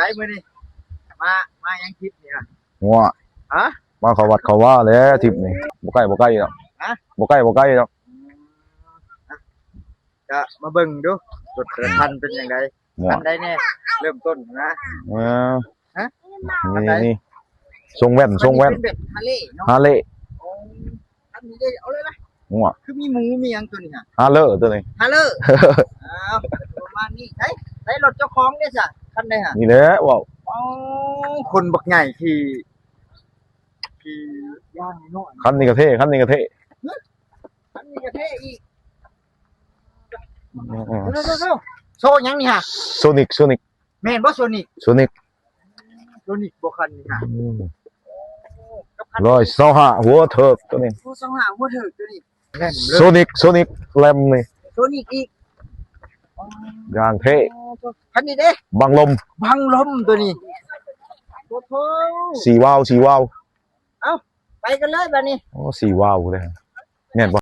ປມື້ນີ້ ມາ ມາຫຍັງທຣິບນີ້ນະ? ຫົວ ຮະ? ມາເຂົ້າວັດເຂົ້າວາແຫຼະ ທຣິບນີ້ ບໍ່ໄກ ບໍ່ໄກດອກ. ຮະ? ບໍ່ໄກ ບໍ່ໄກດອກ. ກະມາເບິ່ງດູ ລົດແຕ່ລະຄັນເປັນຈັ່ງໃດ. ໝວກ ຄັນໃດແດ່ເລີ່ມຕົ້ນນະ? ເອີ ຮະ? ນີ້ ຄັນໃດ? ນີ້ ຊົງແວ່ນ ຊົງແວ່ນ ເປັນແບບຮາເລເນາະ ຮາເລ. ໂອ້ ຄັນນີ້ເດ້ ເອົາເລີຍນະ. ໝວກ ຄືມີໝູມີຫຍັງໂຕນີ້ຫະ? ຮາເລໂຕນີ້ ຮາເລ. ອ້າວ ປະມານນີ້. ໃສ ໃສລົດເຈົ້າຂອງເດ້ຊະ ຄັນໃດຫະ? ນີ້ແຫຼະ ວ້າວ. ໂອ້ ຄົນບັກໃຫຍ່ຂີ່ ຂີ່ຢ່າງນ້ອຍໆ ຄັນນີ້ກະເທ່ ຄັນນີ້ກະເທ່. ຮະ? ຄັນນີ້ກະເທ່ອີກ. ອືມ ໂຊຫຍັງນີ້ຫະ? ໂຊນິກ ໂຊນິກ. ແມ່ນບໍ່ໂຊນິກ? ໂຊນິກ ໂຊນິກບໍ່ຄັນນີ້ຫະ? ອືມ ກັບຄັນ ຮ້ອຍຊາວຫ້າຫົວເທີກໂຕນີ້. ໂອ້ ຊາວຫ້າຫົວເທີກໂຕນີ້. ແລ່ນເລີຍ ໂຊນິກ ໂຊນິກ ແລ່ນນີ້ ໂຊນິກອີກ. ຢ່າງເທ່. ໂອ້ ຄັນນີ້ເດ້ ບັງລົມ ບັງລົມໂຕນີ້. ໂອ້ໂຫ ສີ່ວາວ ສີ່ວາວ. ເອົ້າ ໄປກັນເລີຍບາດນີ້. ໂອ້ ສີ່ວາວເດ້ ແມ່ນບໍ່?